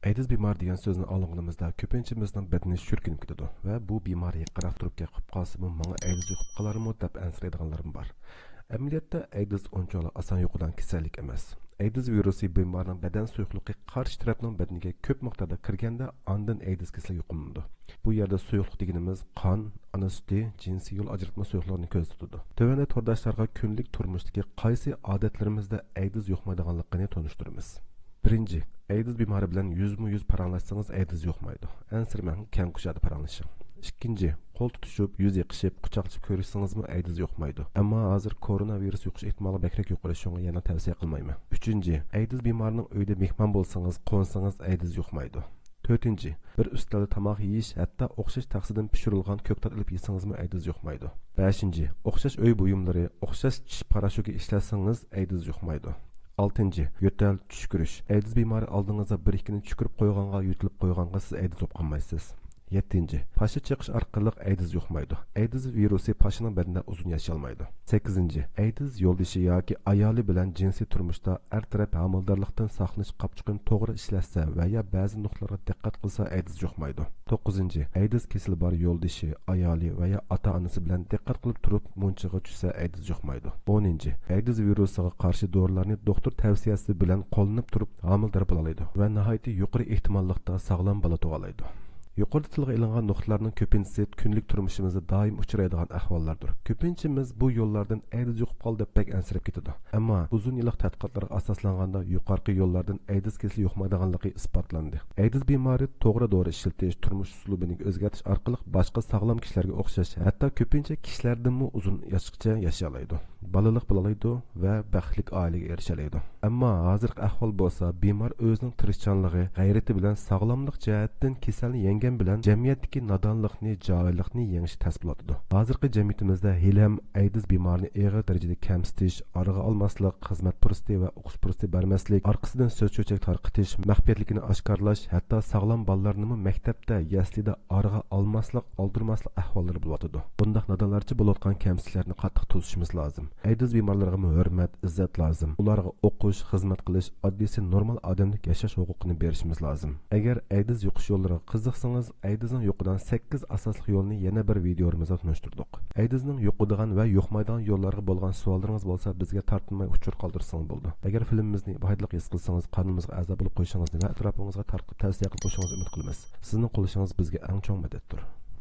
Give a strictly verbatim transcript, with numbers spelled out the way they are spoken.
ئەيدىز بىمارى دېگەن سۆزنى ئاڭلىغىنىمىزدا كۆپىنچىمىزنىڭ بەدىنى شۈركۈنۈپ كېتىدۇ ۋە بۇ بىمارى يېقىنراق تۇرۇپ گەپ قىلىپ قالسىمۇ ماڭا ئەيدىز يۇقۇپ قالارمۇ دەپ ئەنسىرەيدىغانلارمۇ بار. ئەمەلىيەتتە ئەيدىز ئۇنچىۋالا ئاسان يۇقىدىغان كېسەللىك ئەمەس. ئەيدىز ۋىرۇسى بىمارنىڭ بەدەن سۇيۇقلۇقى قارشى تەرەپنىڭ بەدىنىگە كۆپ مىقداردا كىرگەندە ئاندىن ئەيدىز كېسىلى يۇقۇملىنىدۇ. بۇ يەردە سۇيۇقلۇق دېگىنىمىز قان، ئانا سۈتى، جىنسىي يول ئاجراتما سۇيۇقلۇقىنى كۆزىتىدۇ. تۆۋەندە تورداشلارغا كۈندىلىك تۇرمۇشتىكى قايسى ئادەتلىرىمىزدە ئەيدىز يۇقمايدىغانلىقىنى تونۇشتۇرىمىز. بىرىنچى، ئەيدىز بىمارى بىلەن يۈزمۇ يۈز پاراڭلاشسىڭىز ئەيدىز يۇقمايدۇ. ئەنسىرىمەڭ، كەڭ كۇشادە پاراڭلىشىڭ. ئىككىنچى، قول تۇتۇشۇپ، يۈز يېقىشىپ، قۇچاقلىشىپ كۆرۈشسىڭىزمۇ ئەيدىز يۇقمايدۇ. ئەمما ھازىر كورونا ۋىرۇس يۇقۇش ئېھتىمالى بەكرەك يۇقىرى، شۇڭا يەنە تەۋسىيە قىلمايمەن. ئۈچىنچى، ئەيدىز بىمارىنىڭ ئۆيىدە مېھمان بولسىڭىز، قونسىڭىز ئەيدىز يۇقمايدۇ. تۆتىنچى، بىر ئۈستەلدە تاماق يېيىش، ھەتتا ئوخشاش تەخسىدىن پىشۇرۇلغان كۆكتات ئېلىپ يېسىڭىزمۇ ئەيدىز يۇقمايدۇ. بەشىنچى، ئوخشاش ئۆي بۇيۇملىرى، ئوخشاش چىش پاراشوكى ئىشلەتسىڭىز ئەيدىز يۇقمايدۇ. ئالتىنچى، يۆتەل، چۈشكۈرۈش. ئەيدىز بىمارى ئالدىڭىزدا بىر ئىككىنى چۈشكۈرۈپ قويغانغا، يۆتىلىپ قويغانغا سىز ئەيدىز بولۇپ قالمايسىز. يەتتىنچى، پاشا چېقىش ئارقىلىق ئەيدىز يۇقمايدۇ. ئەيدىز ۋىرۇسى پاشىنىڭ بەدىنىدە ئۇزۇن ياشىيالمايدۇ. سەككىزىنچى، ئەيدىز يولدىشى ياكى ئايالى بىلەن جىنسىي تۇرمۇشتا ئەر تەرەپ ھامىلىدارلىقتىن ساقلىنىش قاپچۇقىنى توغرا ئىشلەتسە ۋە يا بەزى نۇقتىلارغا دىققەت قىلسا ئەيدىز يۇقمايدۇ. توققۇزىنچى، ئەيدىز كېسىلى بار يولدىشى، ئايالى ۋە يا ئاتا-ئانىسى بىلەن دىققەت قىلىپ تۇرۇپ مۇنچىغا چۈشسە ئەيدىز يۇقمايدۇ. ئونىنچى، ئەيدىز ۋىرۇسىغا قارشى دورىلارنى دوختۇر تەۋسىيەسى بىلەن قوللىنىپ تۇرۇپ ھامىلىدار بولالايدۇ ۋە ناھايىتى يۇقىرى ئېھتىماللىقتا ساغلام بالا تۇغالايدۇ. يۇقىرىدا تىلغا ئېلىنغان نۇقتىلارنىڭ كۆپىنچىسى كۈندىلىك تۇرمۇشىمىزدا دائىم ئۇچرايدىغان ئەھۋاللاردۇر. كۆپىنچىمىز بۇ يوللاردىن ئەيدىز يۇقۇپ قالدى دەپ بەك ئەنسىرەپ كېتىدۇ. ئەمما ئۇزۇن يىللىق تەتقىقاتلارغا ئاساسلانغاندا يۇقىرىقى يوللاردىن ئەيدىز كېسىلى يۇقمايدىغانلىقى ئىسپاتلاندى. ئەيدىز بىمارى توغرا دورا ئىشلىتىش، تۇرمۇش ئۇسلۇبىنى ئۆزگەرتىش ئارقىلىق باشقا ساغلام كىشىلەرگە ئوخشاش، ھەتتا كۆپىنچە كىشىلەردىنمۇ ئۇزۇن ياشقىچە ياشىيالايدۇ. بالىلىق بولالايدۇ ۋە بەختلىك ئائىلىگە ئېرىشەلەيدۇ. ئەمما ھازىرقى ئەھۋال بولسا بىمار ئۆزىنىڭ تىرىشچانلىقى، غەيرىتى بىلەن ساغلاملىق جەھەتتىن كېسەلنى يەڭگەن بىلەن جەمئىيەتتىكى نادانلىقنى، جاھىللىقنى يېڭىشى تەس بولۇۋاتىدۇ. ھازىرقى جەمئىيىتىمىزدە ھېلىھەم ئەيدىز بىمارىنى ئېغىر دەرىجىدە كەمسىتىش، ئارىغا ئالماسلىق، خىزمەت پۇرسىتى ۋە ئوقۇش پۇرسىتى بەرمەسلىك، ئارقىسىدىن سۆز چۆچەك تارقىتىش، مەخپىيەتلىكىنى ئاشكارىلاش، ھەتتا ساغلام بالىلارنىمۇ مەكتەپتە، يەسلىدە ئارىغا ئالماسلىق، ئالدۇرماسلىق ئەھۋاللىرى بولۇۋاتىدۇ. بۇنداق نادانلارچە بولۇۋاتقان كەمسىتىشلەرنى قاتتىق توسۇشىمىز لازىم. ئەيدىز بىمارلىرىغىمۇ ھۆرمەت، ئىززەت لازىم. ئۇلارغا ئوقۇش، خىزمەت قىلىش، ئاددىيسى نورمال ئادەمدەك ياشاش ھوقۇقىنى بېرىشىمىز لازىم. ئەگەر ئەيدىز يۇقۇش يوللىرىغا قىزىقسىڭىز، ئەيدىزنىڭ يۇقىدىغان سەككىز ئاساسلىق يولىنى يەنە بىر ۋىدىيورىمىزدا تونۇشتۇردۇق. ئەيدىزنىڭ يۇقىدىغان ۋە يۇقمايدىغان يوللارغا بولغان سوئاللىرىڭىز بولسا، بىزگە تارتىنماي ئۇچۇر قالدۇرسىڭىز بولىدۇ. ئەگەر فىلىمىمىزنى پايدىلىق ھېس قىلسىڭىز، قانىلىمىزغا ئەزا بولۇپ قويۇشىڭىزنى ۋە ئەتراپىڭىزغا تارقىتىپ تەۋسىيە قىلىپ قويۇشىڭىزنى ئۈمىد قىلىمىز. سىزنىڭ قوللىشىڭىز بىزگە ئەڭ چوڭ مەدەتتۇر.